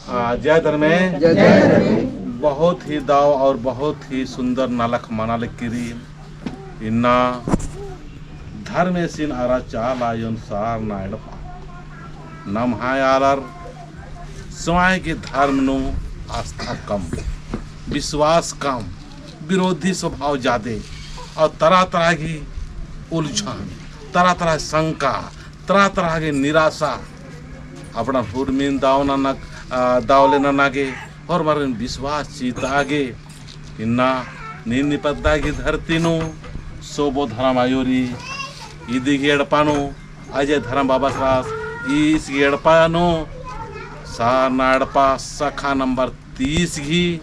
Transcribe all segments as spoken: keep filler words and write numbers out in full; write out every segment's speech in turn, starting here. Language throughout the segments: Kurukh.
आ, जय धर्मे। जय धर्मे। बहुत ही दव और बहुत ही सुंदर नलख मना लगी रई। इन्ना धर्मेसिन अरा चाला आयोन सारना एड़पा। नम्है आलर समय के धर्म नू आस्था कम, विश्वास कम, विरोधी स्वभाव जादे और तरह तरह की उलझन, तरह तरह शंका, तरह तरह की निराशा, अपना हुरमिन दव ननक, आ, दव ले नना गे, होरमारिन विश्वास चिता गे, इन्ना नीन निपद्दा गही धरती नू सोबो धरम आयो रई, इदी गही एड़पा नू अजय धरम बाबस रअस, ईस गही एड़पा नू सारना एड़पा शाखा नंबर तीस गही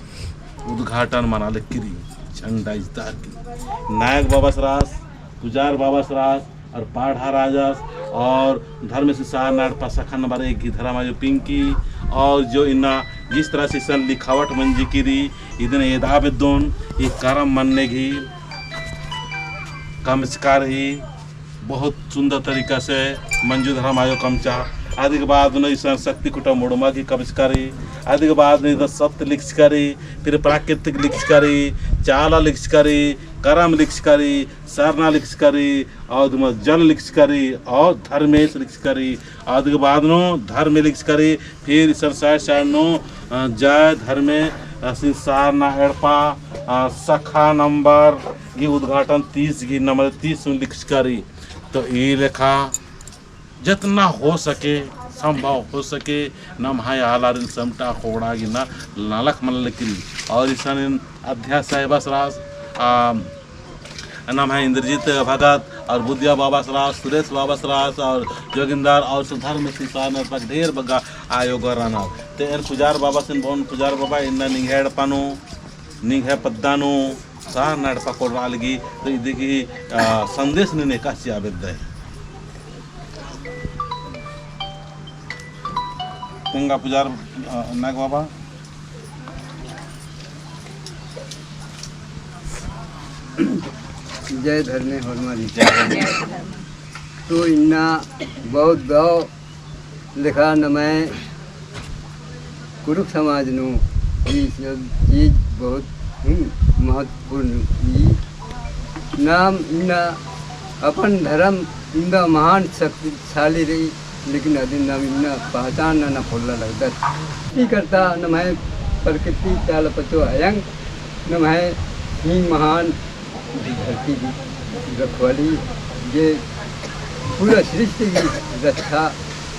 उद्घाटन मना लगी रई, झंडा इजता की। नायक बाबस रअस, पुजार बाबस रअस, और पाढ़ा राजस, और धर्मेस सारना एड़पा शाखा नंबर एक गही धरम आयो पिंकी, और जो इन्ना जिस तरह से इसन लिखावट मंजकी रई, इदन एदा बेद्दोन, ई करम मन्ने गही कमचका रई, बहुत सुंदर तरीका से मंजू धरम आयो कमचा। अदी के बाद नू इसन शक्ति खुटा मुड़मा गही कमचका रई, अदी के बाद नू इसन सत्य लिखचका रई, फिर प्राकृतिक लिखचका रई, चाला लिखचका रई, करम लिखचका रई, सरना लिखचका रई, और अदी मल जल लिखचका रई, और धर्मेस लिखचका रई, अदी के बाद नू धर्मे लिखचका रई, फिर इसन side side नू, अ, जय धर्मे, अ, सिन सारना एड़पा, अ, शाखा नंबर गही उद्घाटन तीस गही नंबर तीस नू लिखचका रई। तो ई लेखा जतना हो सके, संभव हो सके, नम्है आलारिन समटा खोड़ा गे इन्ना नलख मना लगी रई। और इसन अध्यक्ष साहेबस रअस, आ, नम्है इंद्रजीत भगत और बुधिया बाबस रअस, सुरेश बाबस रअस और जोगिंदर और सुधर में सिसार नरपक ढेर बग्गे आयो गर रअनर। ते एन पुजार बाबसिन बओन, पुजार बाबा, इन्ना निंग्है एड़पा नू, निंग्है पद्दा नू सारना एड़पा कोड़रा लगी, तो इदी गही, आ, संदेश नीन एकासे चिआ बेद्दय। तेंगा पुजार, आ, नायक बाबा। जय धर्मे होरमारिन। तो इन्ना बहुत दव लेखा नम्है कुँड़ुख़ समाज नू ई सब चीज बहुत ही महत्वपूर्ण ई। नाम इन्ना अपन धर्म इन्दा महान शक्तिशाली रई, लेकिन अदिन नाम इन्ना पहचान नना पोल्ला लगदत। ई करता नम्है प्रकृति चाला पचो अयंग नम्है ही महान धरती की रखवाली, जे पूरा सृष्टि की रक्षा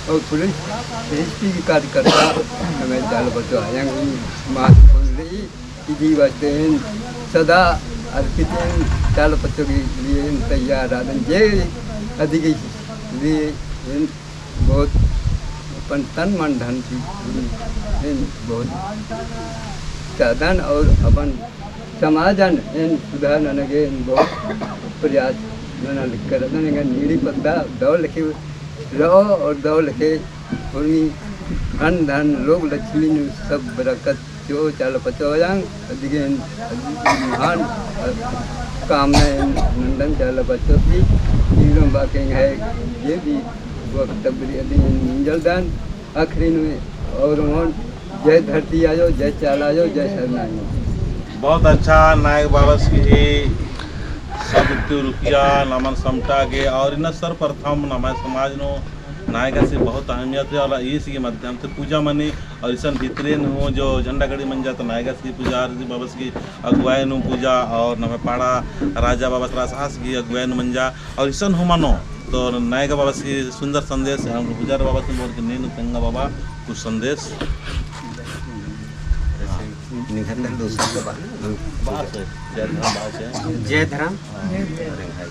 और पूरी सृष्टि की कार्यकर्ता नम्है चाला पचो अयंग ही महत्वपूर्ण रई। इदी वास्ते एन सदा अर्पित एन चाला पचो के लिए एन तैयार रअदन, जे अदी के लिए एन बहुत अपन तन मन धन की एन बहुत चाहदन और अपन समाजन एन सुधार नना गे एन बहुत प्रयास नना लक्कर रअदन। एंगा नीड़ी पद्दा दव लेखे रओ और दव लेखे उर्मी धन धन लोग लक्ष्मी नू सब बरकत चिओ चाला पचो अयंग, अदिगे एन, अदिगे महान, अ, कामना एन नन्दन चाला पचो की, एकदम बाके एंग्है जे भी वक्तव्य रई अदिन एन मुंजलदन, आखिरी नू और मोन जय धरती आयो, जय चाला आयो, जय सरना आयो। बहुत अच्छा नायक बाबस गही सौ रुपया नमन समटा गे और इन्ना सर्वप्रथम नम्है समाज नू नायगस गही बहुत अहमियत रई और ईस गही माध्यम से पूजा मनी और इसन भितरे नू जो झंडा गड़ी मंजा तो नायगस गही पूजा, आरती बाबस गही अगुवाई नू पूजा और नम्है पाड़ा राजा बाबस रअस आस गही अगुवाई नू मंजा और इसन हूँ मनो तो नायगा बाबस गही सुंदर संदेश हम पूजा बाबस गही बोल के नीन तेंगा बाबा कुछ संदेश। निघंटन दो शब्द बा। बात है, जय धर्म बात है। जय धर्म। हाँ, जय धर्म।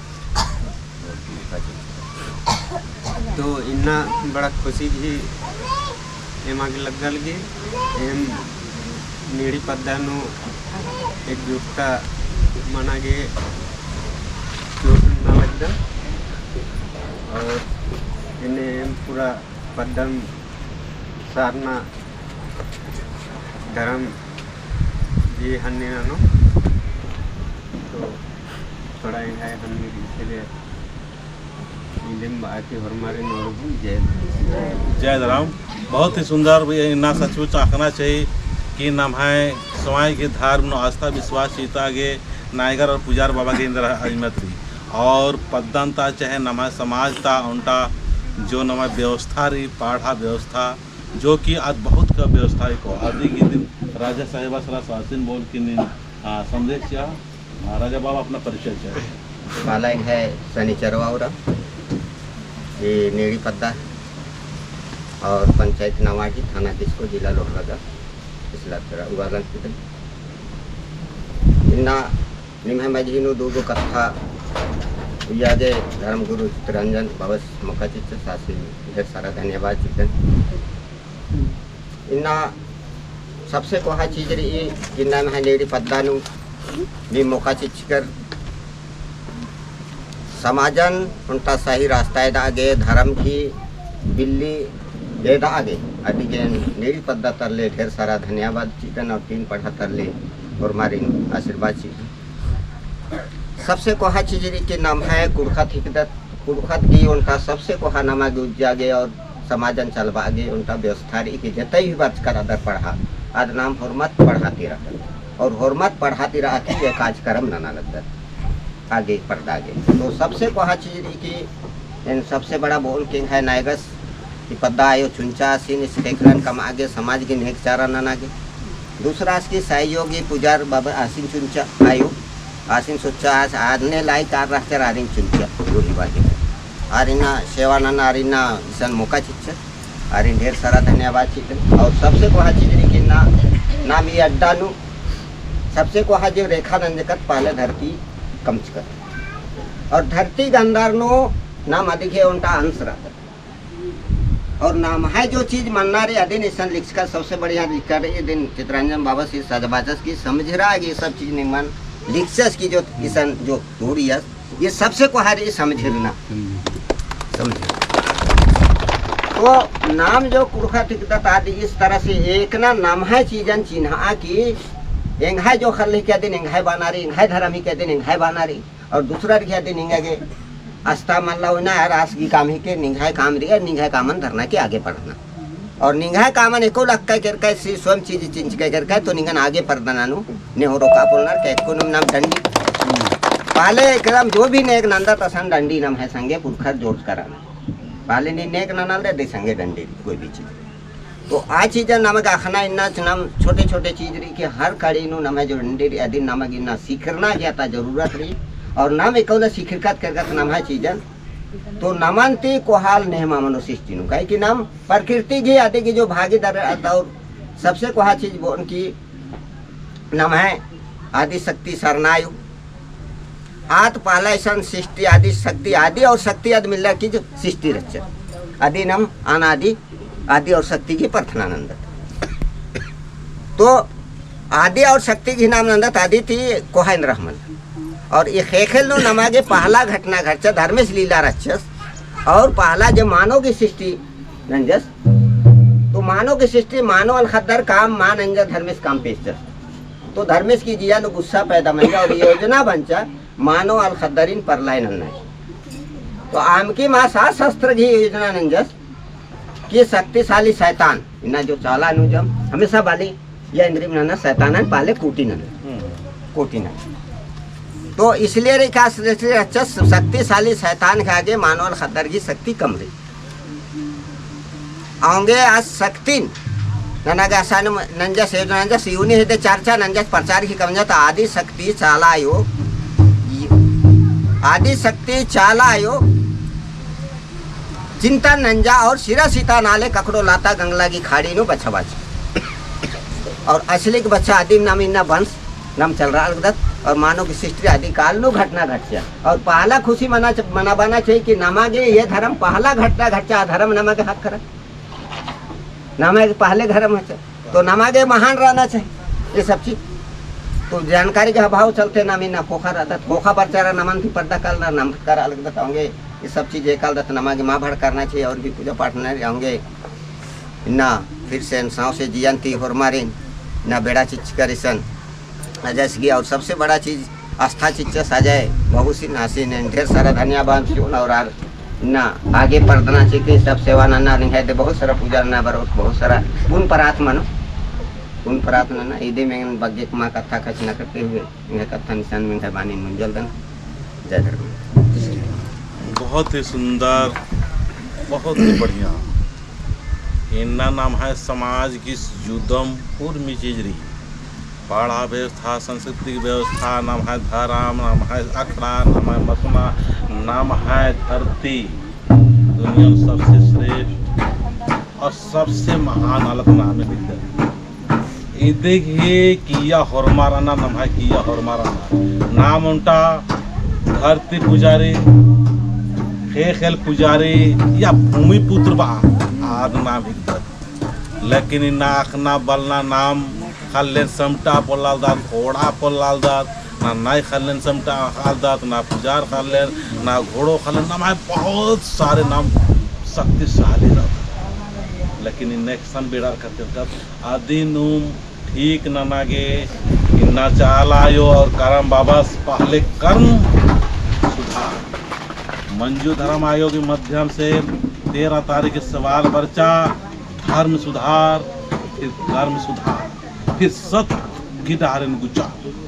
तो इन्ना बड़ा खुशी गही एमा गे लग्गा लगी, एम नीड़ी पद्दा नू एकजुटता मना गे चोट ना लगदा और इन्ने एम पूरा पद्दन सारना धर्म जे हन्ने ननो, तो थोड़ा एंग्है हन्ने इसीलिए जय धर्म। बहुत ही सुंदर। इन्ना सचमुच अख़ना चाहिए कि नम्है समाज के धर्म नू आस्था विश्वास चिता गे नायगर और पुजार बाबा गे एन्देर अजमत रई। और पद्दन ता चाहे नम्है समाज ता ओन्टा जो नम्है व्यवस्था रई, पड़हा व्यवस्था, जो कि आद बहुत का व्यवस्था है को। आदि गे इदिन राजा साहेबा सरा सासिन बोल के नीन, आ, संदेश चिआ। आ, राजा बाबा अपना परिचय चिआ। पहला एंग्है सनीचरवा उराँव, ई नेड़ी पद्दा और पंचायत नवाडी, थाना किसको, जिला लोहरदगा, इसला तरा उबालन किदन। इन्ना निम्है मझी नू दू गो कत्था उइया गे धर्मगुरु चितरंजन बाबस मोका चिच्चस, आसिन ढेर सारा धन्यवाद चिकन। इन्ना सबसे कोहा चीज रई कि नम्है नेड़ी पद्दा नू नीम मोका चिच्चकर समाजन ओन्टा सही रास्ता एदा गे, धर्म की बिल्ली एदा गे, अदिगे नेड़ी पद्दा तरले ढेर सारा धन्यवाद चिकन और तीन पड़हा तरले होरमारिन आशीर्वाद चिकन। सबसे कोहा चीज रई कि नम्है कुँड़ुख़त हिकदत, कुँड़ुख़त गही ओन्टा सबसे कोहा नमा गे उज्जा गे और समाजन चलबआ गे ओन्टा व्यवस्था रई कि जतई भी बरचकर अदर पड़हा, आद नाम होरमत पड़हा ती रअदत और होरमत पड़हा ती रअकी ये काजकरम नना लगदत आगे परदा गे। तो सबसे कोहा चीज रई कि एन सबसे बड़ा बओन कि एंग्है नायगस ई पद्दा आयो चुंचा आसिन, इस ख़ेख़ेलन कमआ गे, समाज गे नेग चारा नना गे। दूसरा आस की सहयोगी पुजार बाबा आसिन चुंचा आयो, आसिन सोचा आस आदने लाई कार रहचर आरिन चुंचा, रूढ़ी बाजी। आरिना सेवा नना आरिना इसन मोका चिच्चर, आरिन ढेर सारा धन्यवाद चिच्चर। और सबसे कोहा चीज रई कि ना, नाम ई अड्डा नू सबसे कोहा जो रेखा नंजकत पहले धरती कमचकत। और धरती गंदार नू नाम अदिगे ओन्टा अंश रअदत। और नम्है जो चीज मन्ना रई अदिन इसन लिखचका सबसे बढ़िया लिखचका रई, इदिन चितरंजन बाबस सजबाचस कि समझरआ गे सब चीज निमन लिखचस कि जो इसन जो तोड़ियस, ये सबसे कोहा रई समझरना। समझर। तो नाम जो कुँड़ुख़त हिकदत आद इस तरह से एकना नम्है चीजन चिन्हआ कि एंग्है जो ख़ल्ल हिके अदिन एंग्है बअना रई, एंग्है धरम हिके अदिन एंग्है बअना रई। और दूसरा रई कि अदिन निंगा गे आस्था मल्ला होना, आर आस गही काम हिके, निंग्है काम रई, निंग्है कामन धरना कि आगे पड़ना। और निंग्है कामन एको लक्का केरका, सी स्वयं चीज चिंचका केरका, तो निंगन आगे पड़ना नू नेहो रोका पोलनर का एको नुम नाम डंडी। पहले एकदम जो भी नेग नंदत असन डंडी नम्है संगे पुरखर जोड़चका रअनर। पहले नीन नेग ननालदय अदी संगे डंडी कोई भी चीज। तो आ चीजन नमक अख़ना इन्ना च-, नम छोटे-छोटे चीज रई कि हर कड़ी नू नम्है जो डंडी रई अदिन नमक इन्ना सिखरना गे ता जरूरत रई। और नम एकौला सिखरकत केरकत नम्है चीजन तो नमन ती कोहा आल नेहमा मनो सृष्टि नू, काहे कि नम प्रकृति गही अदिगही जो भागीदार रअदत और सबसे कोहा चीज बओन कि नम्है आदि शक्ति सरना आयो। आद पहला इसन सृष्टि आदि शक्ति, आदि और शक्ति आद मिलर की जो सृष्टि रहचर। अदिन नम अनादि आदि और शक्ति गही प्रार्थना नन्दत। तो आदि और शक्ति गही नाम नन्दत आदि ती कोहा एन्दरा मल्ला। और ई ख़ेख़ेल नू नमा गे पहला घटना घटचस, धर्मेस लीला रहचस। और पहला जो मानव गही सृष्टि नंजस। तो मानव गही सृष्टि, मानव आल ख़द्दर काम मल नंजस, धर्मेस काम पेचस। तो धर्मेस गही जिया नू गुस्सा पैदा मंजा और योजना बंचा मानव आल ख़द्दरिन प्रलय नन्ना। तो अमकी मा शास्त्र गही योजना नंजस कि शक्तिशाली शैतान, इन्ना जो चाला नू जम हमेशा बाली या इन्द्रिम नना शैतानन पहले कूटी नना। हम्म। कूटी नना। तो इसलिए रे का सृष्टि रहचस शक्तिशाली शैतान के आगे मानव आल ख़द्दर गही शक्ति कम रई। औंगे आ शक्तिन नना गे असन नंजस, योजना नंजस, यूनी हेद्दे चर्चा नंजस, प्रचार गही कमंजस, तो आदि शक्ति चाला आयो, आदि शक्ति चाला आयो चिंतन नंजा और सिरा सीता नाले ककड़ो लाता गंगला गही खाड़ी नू बछाबाचा। और असलिक बछा अदिम नाम इन्ना बंस नाम चलरआ लगदत और मानव गही सृष्टि आदि काल नू घटना घटचा। और पहला खुशी मना च-, मनाबअना चाहिए कि नमा गे ये धर्म पहला घटना घटचा, आ धर्म नमा गे हक खरा। नमा गे पहले धर्म हचा। तो नमा गे महान रहना चाहिए ये सब चीज। तो जानकारी के अभाव चलते नाम इन्ना खोखा रअदत, खोखा बरचा रअदत, नमन ती पर्दा कालना, नाम भटकारआ लगदत, औंगे ये सब चीज एकालदत, नमा गे मा भटकारना चाहिए और भी पूजा पाठ नना रई, औंगे इन्ना फिर से साँवसे जियन ती होरमारिन इन्ना बेड़ा चिच्चकर इसन अजय सिंह और सबसे बड़ा चीज आस्था चिच्चस अजय बाबूसिन आसिन ढेर सारा धन्यवाद चिओन और आर ना, आगे परदना चिके सब सेवा नन्ना, निंग्है दे बहुत सारा पूजा नन्ना, बरो बहुत सारा पुन परात मनो, पुन परात नन्ना, इदे मेंगन बग्गे कमा कत्था कछनखरती हुए, निंग्है कत्थन इसन मेंग्है बानिन मुंजलदन। जय धर्म। बहुत ही सुंदर, बहुत ही बढ़िया। इन्ना नम्है समाज की जुदम उर्मी चीज रई। पड़हा व्यवस्था, सांस्कृतिक व्यवस्था, नम्है धरम, नम्है अखड़ा, नम्है मसना, नम्है धरती, दुनिया में सबसे श्रेष्ठ और सबसे महान आलर नामे बिद्दत। इदे गही किइय्या होरमर रअनर, नम्है किइय्या होरमर रअनर। नाम ओन्टा धरती पुजारी, ख़ेख़ेल पुजारी या भूमिपुत्र बआ, आद नाम हिकदत। लेकिन इन्ना अख़ना बलना नाम ख़ल्लन समटा पोल्लालदत, ख़ोंड़हा पोल्लालदत, ना नाई ख़ल्लन समटा ख़ल्लदत, ना पुजार ख़ल्लन, ना घोड़ो ख़ल्लन, नम्है बहुत सारे नाम शक्तिशाली रअदत। लेकिन इन्ना एकसन बेड़ार खतिरकत अदिनुम ठीक नना गे इन्ना चाला आयो और करम बाबस पहले कर्म सुधार। मंजू धर्म आयो के माध्यम से तेरह तारीख के सवाल बरचा, धर्म सुधार, फिर कर्म सुधार, फिर सत की डहरेन गुचा।